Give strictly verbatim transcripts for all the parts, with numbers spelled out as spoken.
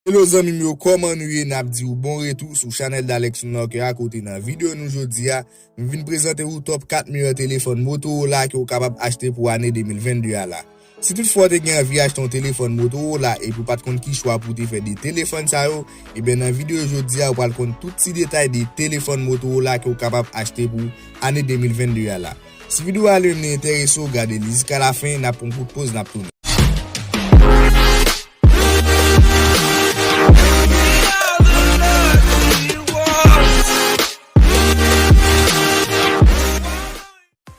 Hello zanmi m yo, kòman nou ye? N ap di w bon retou sou chanèl Dalex Moonwalker a, kote nan videyo nou jodi a, m vin prezante w top kat meyè telefòn Motorola ke w kapab achte pou ane de mil vennde a la. Si toutfwa w te gen anvi achte yon telefòn Motorola epi w pa t konn ki chwa pou w te fè de telefòn sa yo, ebyen nan videyo jodi a, w pral konn tout ti detay de telefòn Motorola ke w kapab achte pou ane de mil vennde a la. Si videyo a li menm li enterese w, gade li jiska lafen, n ap pran yon kout poz, n ap tounen.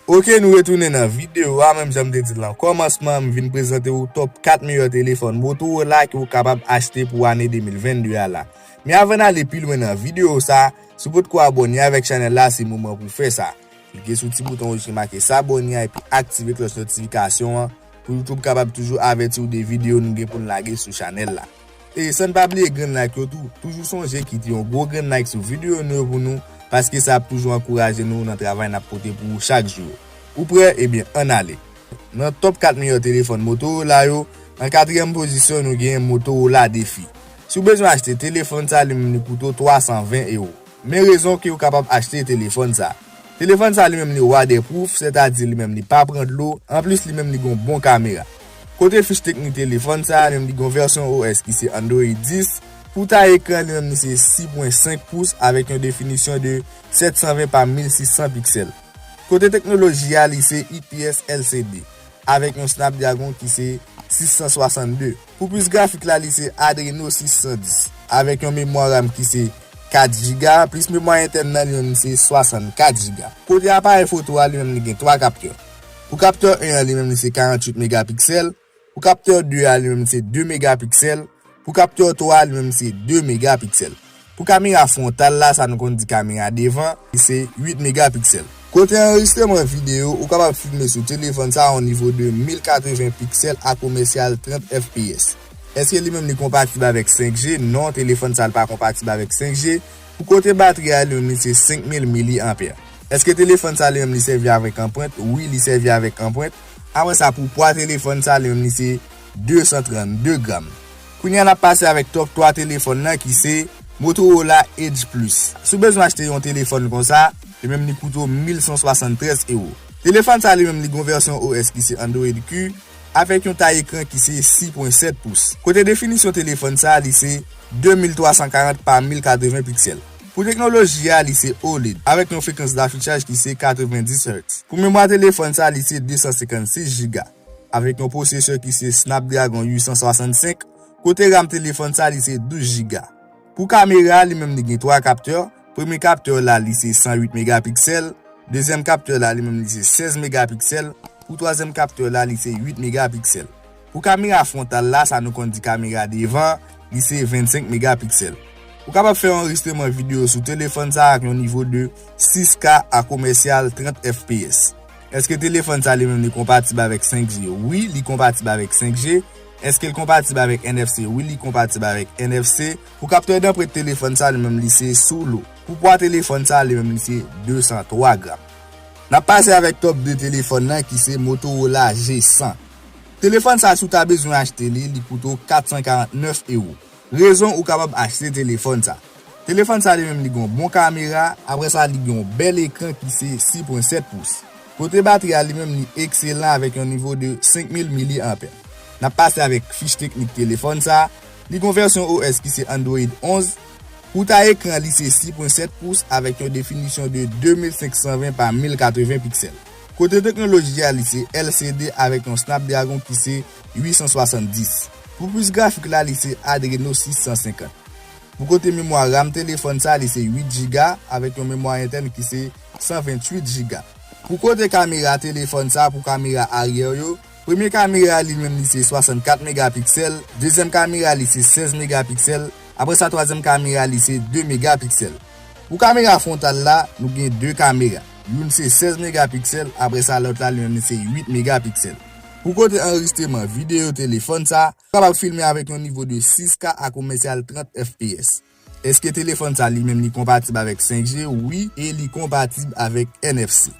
Ok, nou retounen nan videyo a, menm jan m te di l nan kòmansman, m vin prezante w top kat meyè telefòn Motorola ke w kapab achte pou ane de mil vennde a la. Men avan n ale pi lwen nan videyo sa, si w potko abòne avèk chanèl la, se moman pou w fè sa. Klike sou ti bouton wouj ki make s'abonner a epi aktive klòch notifikasyon an pou YouTube kapab toujou avèti w de videyo nou gen pou n lage sou chanèl la. E san n pa bliye grenn like yo tou, toujou sonje kite yon gwo grenn like sou videyo nou yo pou nou, paske sa ap toujou ankouraje nou nan travay n ap pote pou ou chak jou yo. Ou prè? Ebyen, ann ale. Nan top kat meyè telefòn Motorola yo, an katriyèm pozisyon, nou gen Motorola Defi. Si w bezwen achte telefòn sa, li menm li koute w twa san ven ewo. Men rezon ke w kapab achte telefòn sa. Telefòn sa li menm li waterproof, sètadi li menm li pa pran dlo, anplis li menm li gon bon kamera. Kote fich teknik telefòn sa, li menm li gon vèsyon O S ki se Android dis, pou tay ekran li menm li se sis pwen senk pous avèk yon definisyon de sèt san ven pa mil sis san piksèl. Kote teknoloji a, li se I P S L C D avèk yon Snapdragon ki se sis san swasannde. Pou pis grafik la, li se Adreno sis san dis avèk yon memwa RAM ki se kat jiga, plis memwa entèn nan li menm se swasannkat jiga. Kote aparèy foto a, li menm li gen twa kaptè. Pou kaptè en an, li menm li se karanntuit megapiksèl. Pou kaptè de a, li menm li se de megapiksèl. Pou kaptè twa a, li menm li se de megapiksèl. Pou kamera fwontal la, sa nou konn di kamera devan, li se uit megapiksèl. Kote anrejistreman videyo, ou kapab filme sou telefòn sa a yon nivo de mil katreven piksèl a komèsyal trant F P S. Èske li menm li konpatib avèk senk G? Non, telefòn sa a li pa konpatib avèk senk G. Pou kote batri a, li menm li se senk mil milianpè. Èske telefòn sa a li menm li sèvi avèk anprent? Wi, li sèvi avèk anprent. Apre sa, pou pwa telefòn sa a, li menm li se de san trannde gram. Kounye a, n ap pase avèk top twa telefòn nan ki se Motorola Edge Plus. Si w bezwen achte yon telefòn konsa, li menm li koute w mil san swasanntrèz ewo. Telefòn sa a li menm li gon vèsyon O S ki se Android Q avèk yon tay ekran ki se sis pwen sèt pous. Kote definisyon telefòn sa a, li se de mil twa san karant pa mil katreven piksèl. Pou teknoloji a, li se OLED avèk yon frekans dafichaj ki se katrevendis hertz. Pou memwa telefòn sa a, li se de san senkannsis jiga avèk yon pwosesè ki se Snapdragon uit san swasannsenk. Kote RAM telefòn sa a, li se douz jiga. Pou kamera, li menm li gen twa kaptè. Premye kaptè la, li se san uit megapiksèl. Dezyèm kaptè la, li menm li se sèz megapiksèl. Pou twazyèm kaptè la, li se uit megapiksèl. Pou kamera fwontal la, sa nou konn di kamera devan, li se vennsenk megapiksèl. Ou kapab fè yon anrejistreman videyo sou telefòn sa a ak yon nivo de sis K a komèsyal trant F P S. Èske telefòn sa li menm li konpatib avèk senk G? Wi, li konpatib avèk senk G. Èske l konpatib avèk N F C? Wi, li konpatib avèk N F C. Pou kaptè danprent telefòn sa li menm li se sou lo. Pou pwa telefòn sa li menm li se de san twa gram. N ap pase avèk top de telefòn nan ki se Motorola G san. Telefòn sa si w ta bezwen achte li, li koute w kat san karantnèf ewo. Rezon ou kapab achte telefòn sa. Telefòn sa li menm li gen yon bon kamera, apre sa li gen yon bèl ekran ki se sis pwen sèt pous. Kote batri a li menm li ekselan avèk yon nivo de senk mil milianpè. N ap pase avèk fich teknik telefòn sa. Li gen yon vèsyon O S ki se Android onz. Pou tay ekran li se sis pwen sèt pous avèk yon definisyon de de mil senk san ven pa mil katreven piksèl. Kote teknoloji a li se L C D avèk yon Snapdragon ki se uit san swasanndis. Pou pis grafik la li se Adreno sis san senkant. Pou kote memwa RAM telefòn sa li se uit jiga avèk yon memwa entèn ki se san venntuit jiga. Pou kote kamera telefòn sa pou kamera aryè yo, premye kamera li menm li se swasannkat megapiksèl, dezyèm kamera li se sèz megapiksèl, apre sa twazyèm kamera li se de megapiksèl. Pou kamera fwontal la, nou gen de kamera. Youn se sèz megapiksèl, apre sa lòt la li menm li se uit megapiksèl. Pou kote anrejistreman videyo telefòn sa, ou kapab filme avèk yon nivo de sis K a komèsyal trant F P S. Èske telefòn sa li menm li konpatib avèk senk G? Wi, e li konpatib avèk N F C.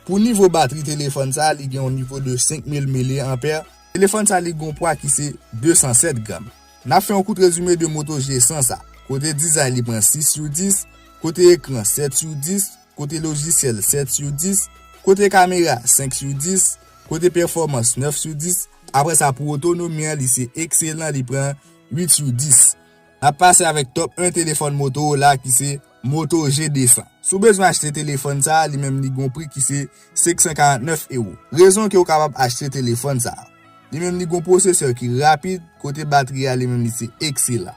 Pou nivo batri telefòn sa, li gen yon nivo de senk mil milianpè. Telefòn sa li gen yon pwa ki se de san sèt gram. N ap fè yon kout rezime de Moto G san sa. Kote dizay li pran sis sou dis, kote ekran sèt sou dis, kote lojisyèl sèt sou dis, kote kamera senk sou dis, kote pèfòmans nèf sou dis. Apre sa, pou otonomi an, li se ekselan, li pran uit sou dis. N ap pase avèk top en telefòn Motorola ki se Moto G de san. Si w bezwen achte telefòn sa a, li menm li gon pri ki se senk san karant nèf ewo. Rezon ke w kapab achte telefòn sa a. Li menm li gon pwosesè ki rapid, kote batri a li menm li se ekselan.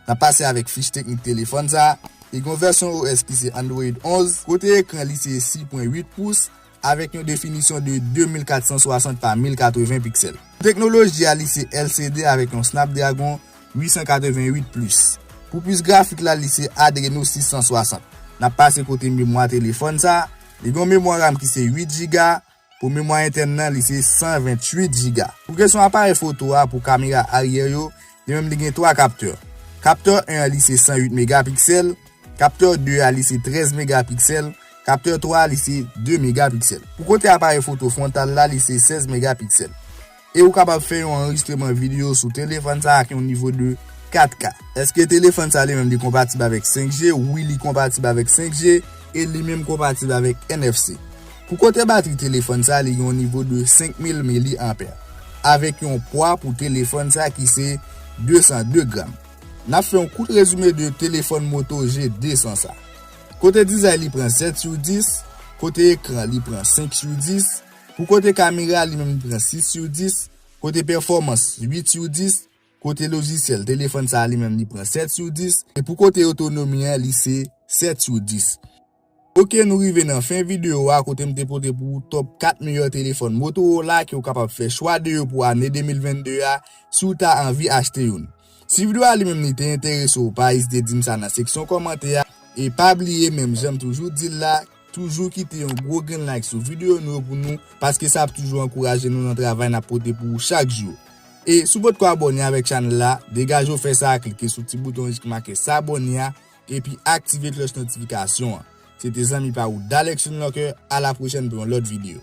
N ap pase avèk fich teknik telefòn sa a. Li gon vèsyon O S ki se Android onz, kote ekran li se sis pwen uit pous, avèk yon definisyon de de mil kat san swasant pa mil katreven piksèl. Teknoloji a li se L C D avèk yon Snapdragon uit san katreven uit plis. Pou pis grafik la, li se Adreno sis san swasant. N ap pase kote memwa telefòn sa a. Li gon memwa RAM ki se uit jiga, pou memwa entèn nan, li se san venntuit jiga. Pou kesyon aparèy foto a, pou kamera aryè yo, li menm li gen twa kaptè. Kaptè en an, li se san uit megapiksèl, kaptè de a, li se trèz megapiksèl, kaptè twa a, li se de megapiksèl. Pou kote aparèy foto fwontal la, li se sèz megapiksèl. E ou kapab fè yon anrejistreman videyo sou telefòn sa ak yon nivo de kat K. Èske telefòn sa li menm li konpatib avèk senk G? Wi, li konpatib avèk senk G e li menm konpatib avèk N F C. Pou kote batri telefòn sa, li gen yon nivo de senk mil milianpè, avèk yon pwa pou telefòn sa ki se de san de gram. N ap fè yon kout rezime de telefòn Moto G de san sa. Kote dizay li pran sèt sou dis, kote ekran li pran senk sou dis, pou kote kamera li menm li pran sis sou dis, kote pèfòmans uit sou dis, kote lojisyèl telefòn sa li menm li pran sèt sou dis, e pou kote otonomi an li se sèt sou dis. Oke, nou rive nan fen videyo a kote m te pote pou ou top kat meyè telefòn Motorola ke w kapab fè chwa de yo pou ane de mil vennde a si w ta anvi achte youn. Si videyo a li menm li te enterese w, pa ezite di m sa nan seksyon kòmantè a. E pa bliye, menm jan m toujou di l la, toujou kite yon gwo grenn like sou videyo nou yo pou nou, paske sa ap toujou ankouraje nou nan travay n ap pote pou ou chak jou. E si w potko abòne avèk chanèl la, degaje w fè sa, klike sou ti bouton ki make s'abonner a, epi aktive klòch notifikasyon an. Se te zanmi pa ou Dalex Unlocker, a la pwochèn pou yon lòt videyo.